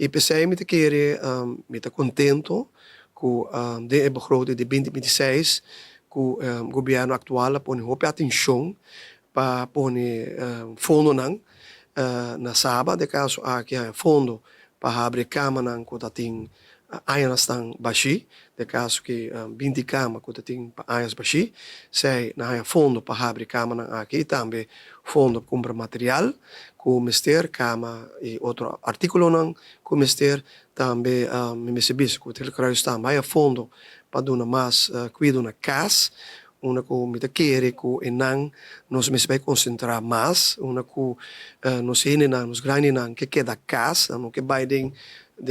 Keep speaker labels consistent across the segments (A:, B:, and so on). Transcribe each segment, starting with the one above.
A: I p'esei mi ta kere, mi ta kontentu ku den e begroting di 2026 ku gobièrnu aktual a pone hopi atenshon pa pone fondonan na Saba. Den e kaso aki haña fondo pa habri kamanan ku ta tin añanan stan bashí. Den kaso ku 20 kama ku ta tin pa añas bashí, esei nan haña fondo pa habri kamanan aki i tambe fondo pa kumpra material ku mester, kama i otro artíkulonan ku mester. Tambe mi mester bisa ku Gele Kruis tambe haña fondo pa duna mas kuido na kas, unda ku mi ta kere ku e nan nos mester bai konsentrá mas, unda ku nos hendenan, nos grandinan ke keda kas, nan no ke bai den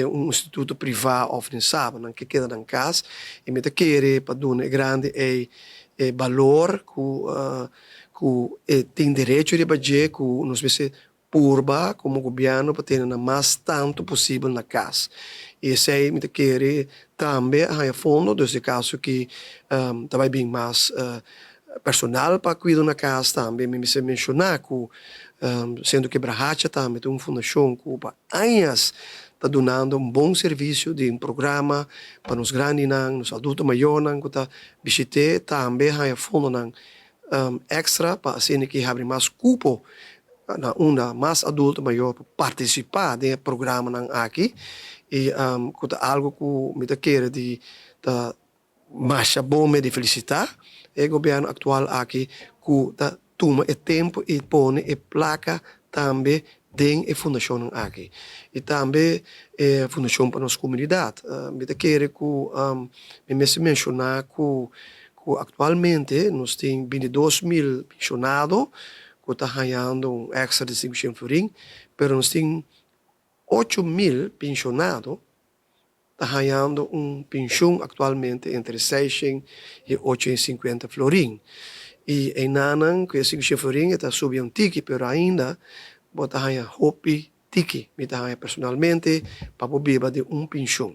A: un instituto privá òf den Saba, nan ke keda nan kas. I mi ta kere pa duna e grandi ei e balor ku e tin derecho riba dje, ku nos mester purba komo gobièrnu pa tene nan mas tantu posibel na kas. I esei mi ta kere tambe a haña fondo, dus den kaso ki ta bai bin mas personal pa kuido na kas tambe mi mester menshoná ku Sentro Kibrahacha tambe ta un fundashon ku pa añas ta dunando un bon servisio di un programa pa nos grandinan, nos adulto mayornan ku ta bishit'é tambe haña fondonan èkstra pa asina ki habri mas kupo na unda mas adulto mayor por partisipá den e programanan aki i ku ta algu ku mi ta kere di ta masha bon me di felisitá e gobièrnu aktual aki ku ta tuma e tempu i pone e plaka tambe den e fundashonnan aki i tambe e fundashon pa nos komunidat. Mi ta kere ku mi mester menshoná ku ku aktualmente nos tin 22.000 penshonado ku ta hañando un èkstra di 500 florin, pero nos tin 8000 penshonado ta hañando un penshun aktualmente entre 600 i 850 florin. I einanan ku e 500 florin e ta subi un tiki, pero ainda bo ta haña hopi tiki, mi ta haña personalmente, pa bo biba di un penshun.